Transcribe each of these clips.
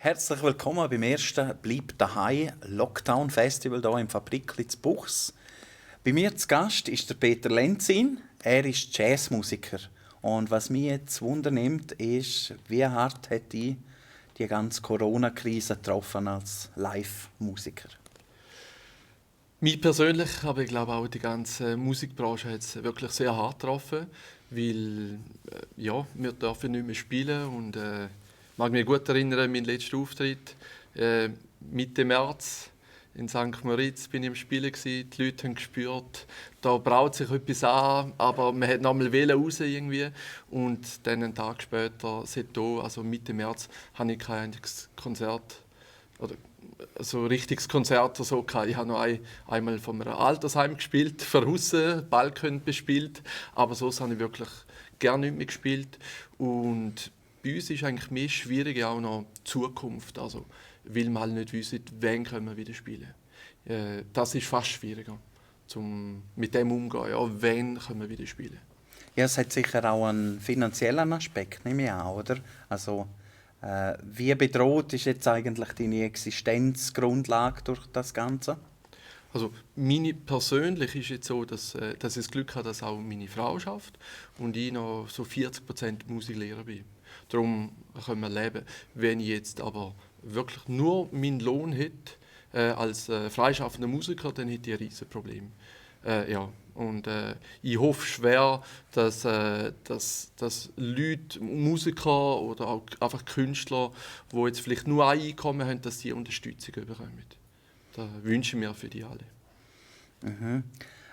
Herzlich willkommen beim ersten «Bleib daheim» Lockdown Festival hier im Fabrikli zu Buchs. Bei mir zu Gast ist der Peter Lenzin. Er ist Jazzmusiker. Und was mich jetzt wundernimmt, ist, wie hart hat die ganze Corona-Krise getroffen als Live-Musiker? Mich persönlich, aber ich glaube auch die ganze Musikbranche hat es wirklich sehr hart getroffen, weil wir dürfen nicht mehr spielen und mag mich gut erinnern, mein letzter Auftritt Mitte März in St. Moritz bin ich am Spielen gsi. Die Leute haben gespürt, da braut sich etwas an, aber man hat noch mal raus irgendwie. Und dann einen Tag später, seitdem, also Mitte März, habe ich kein einziges Konzert oder so ein richtiges Konzert oder so gehabt. Ich habe noch einmal von einem Altersheim gespielt, draussen, Balkon bespielt, aber sonst habe ich wirklich gerne nicht mehr gespielt. Und bei uns ist eigentlich mehr schwierig auch noch die Zukunft, also weil wir halt nicht wissen, wann können wir wieder spielen. Das ist fast schwieriger, mit dem umzugehen. Ja, wann können wir wieder spielen? Ja, es hat sicher auch einen finanziellen Aspekt, nehme ich an, oder? Also, wie bedroht ist jetzt eigentlich deine Existenzgrundlage durch das Ganze? Also meine persönlich ist jetzt so, dass ich das Glück habe, dass auch meine Frau schafft und ich noch so 40% Musiklehrer bin. Darum können wir leben. Wenn ich jetzt aber wirklich nur meinen Lohn hätte als freischaffender Musiker, dann hätte ich ein riesiges Problem. Und ich hoffe schwer, dass Leute, Musiker oder auch einfach Künstler, die jetzt vielleicht nur ein Einkommen haben, dass sie Unterstützung bekommen. Das wünsche ich mir für die alle. Mhm.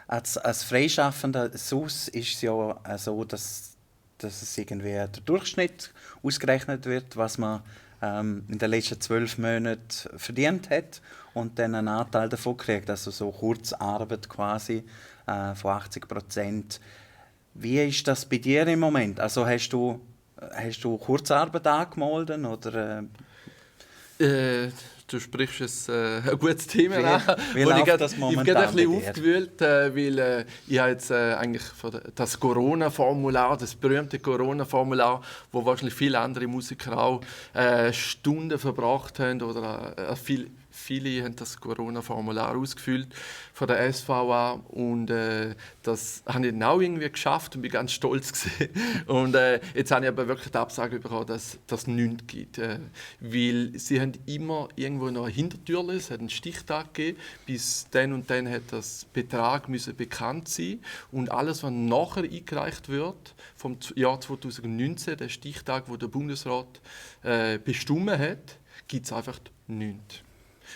Als Freischaffender SUS ist es ja so, dass es irgendwie der Durchschnitt ausgerechnet wird, was man in den letzten 12 Monaten verdient hat und dann einen Anteil davon kriegt, also so Kurzarbeit quasi von 80%. Wie ist das bei dir im Moment? Also hast du Kurzarbeit angemeldet oder? Du sprichst ein gutes Thema an. Wie läuft das momentan? Ich bin ein bisschen aufgewühlt, weil ich habe jetzt eigentlich das Corona-Formular, das berühmte Corona-Formular, wo wahrscheinlich viele andere Musiker auch Stunden verbracht haben oder viele haben das Corona-Formular ausgefüllt von der SVA und das habe ich dann auch irgendwie geschafft und bin ganz stolz gewesen. Und jetzt habe ich aber wirklich die Absage bekommen, dass das nichts gibt, weil sie haben immer irgendwo noch eine Hintertür, es hat einen Stichtag gegeben, bis dann und dann hat das Betrag müssen bekannt sein und alles, was nachher eingereicht wird vom Jahr 2019, der Stichtag, wo der Bundesrat bestimmt hat, gibt es einfach nichts.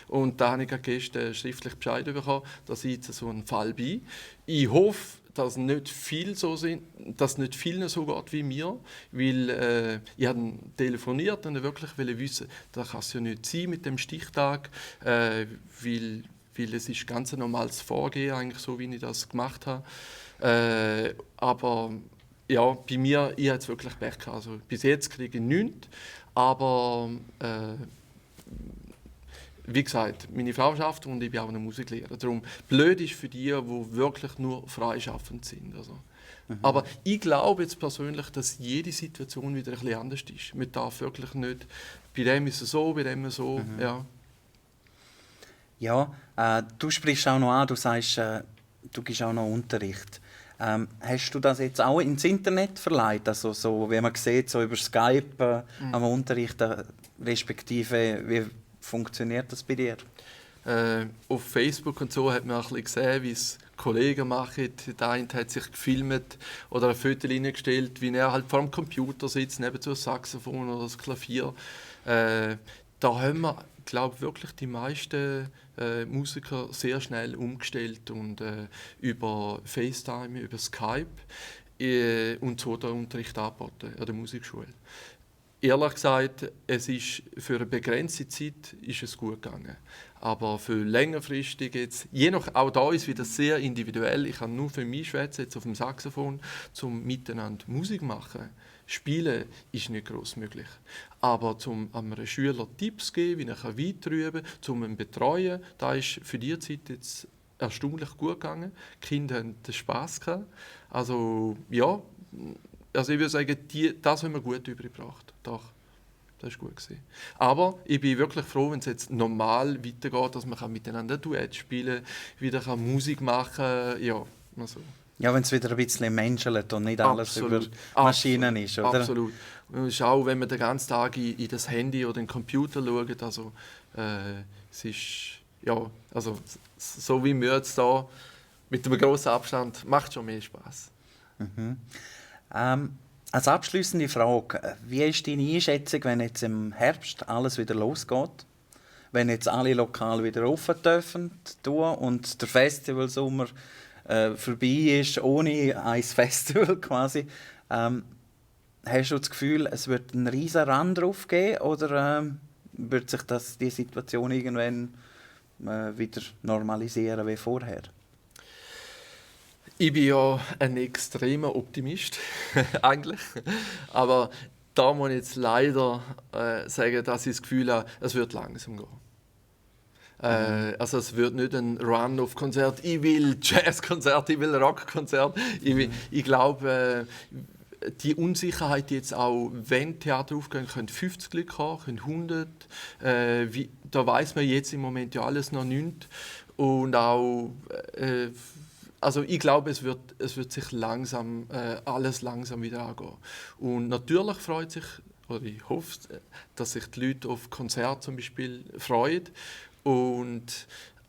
Und da habe ich gestern schriftlich Bescheid bekommen, dass ich jetzt so einen Fall bin. Ich hoffe, dass nicht viele so sind, dass nicht vielen so geht wie mir, weil ich habe telefoniert und wirklich wissen, das kann es ja nicht sein mit dem Stichtag, weil es ist ganz ein normales Vorgehen, eigentlich so wie ich das gemacht habe. Aber ja, bei mir, ich habe es wirklich Pech gehabt. Also, bis jetzt kriege ich nichts, aber wie gesagt, meine Frau schafft und ich bin auch eine Musiklehrer. Darum blöd ist für die wirklich nur freischaffend sind. Also. Aber ich glaube jetzt persönlich, dass jede Situation wieder ein bisschen anders ist. Man darf wirklich nicht, bei dem ist es so, bei dem so. Ja. Ja, du sprichst auch noch an, du sagst, du gibst auch noch Unterricht. Hast du das jetzt auch ins Internet verleiht? Also so, wie man sieht, so über Skype am Unterrichten, respektive wie funktioniert das bei dir? Auf Facebook und so hat man ein bisschen gesehen, wie es Kollegen machen. Der eine hat sich gefilmt oder ein Foto reingestellt, wie er halt vor dem Computer sitzt, neben so einem Saxophon oder das Klavier. Da haben wir, glaube ich, wirklich die meisten Musiker sehr schnell umgestellt und über FaceTime, über Skype und so den Unterricht angeboten an der Musikschule. Ehrlich gesagt, es ist für eine begrenzte Zeit ist es gut gegangen. Aber für längerfristig jetzt, auch da ist wieder sehr individuell. Ich kann nur für mich schwätzen, jetzt auf dem Saxophon, zum miteinander Musik machen. Spielen ist nicht gross möglich. Aber zum einem Schüler Tipps geben, wie er weiterüben kann, zum ihn betreuen, da ist für die Zeit jetzt erstaunlich gut gegangen. Die Kinder haben Spass gehabt. Also ja, also ich würde sagen, das haben wir gut übergebracht. Doch. Das war gut gewesen. Aber ich bin wirklich froh, wenn es jetzt normal weitergeht, dass man miteinander Duett spielen kann, wieder Musik machen kann. Ja, also. Ja, wenn es wieder ein bisschen menschelt und nicht alles Absolut. über Maschinen ist, oder? Absolut. Und es ist auch, wenn man den ganzen Tag in das Handy oder den Computer schaut, also es ist, ja, also so wie wir jetzt da mit einem grossen Abstand, macht schon mehr Spaß. Mhm. Als abschließende Frage, wie ist deine Einschätzung, wenn jetzt im Herbst alles wieder losgeht? Wenn jetzt alle Lokale wieder offen dürfen tun und der Festivalsommer vorbei ist, ohne ein Festival quasi. Hast du das Gefühl, es wird einen riesen Run drauf geben oder wird sich die Situation irgendwann wieder normalisieren wie vorher? Ich bin ja ein extremer Optimist, eigentlich. Aber da muss ich jetzt leider sagen, dass ich das Gefühl habe, es wird langsam gehen. Also es wird nicht ein Run auf Konzert. Ich will Jazzkonzert, ich will Rockkonzert. Ich glaube, die Unsicherheit jetzt auch, wenn Theater aufgehen, können 50 Leute haben, können 100. Da weiß man jetzt im Moment ja alles noch nicht. Und auch, also ich glaube, es wird sich langsam, alles langsam wieder angehen. Und natürlich freut sich, oder ich hoffe, dass sich die Leute auf Konzerte zum Beispiel freuen.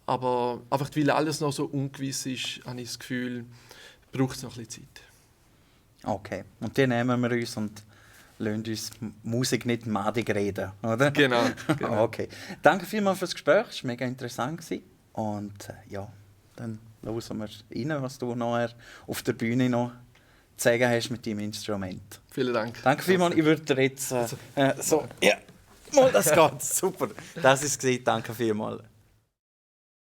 Aber einfach, weil alles noch so ungewiss ist, habe ich das Gefühl, braucht es noch ein bisschen Zeit. Okay, und die nehmen wir uns und lassen uns Musik nicht madig reden, oder? Genau. Okay. Danke vielmals fürs Gespräch, es war mega interessant. Und ja, dann hören wir rein, was du nachher auf der Bühne noch zu sagen hast mit deinem Instrument. Vielen Dank. Danke vielmals, ich würde dir jetzt so... Ja, mal, das geht, super. Das ist es, danke vielmals.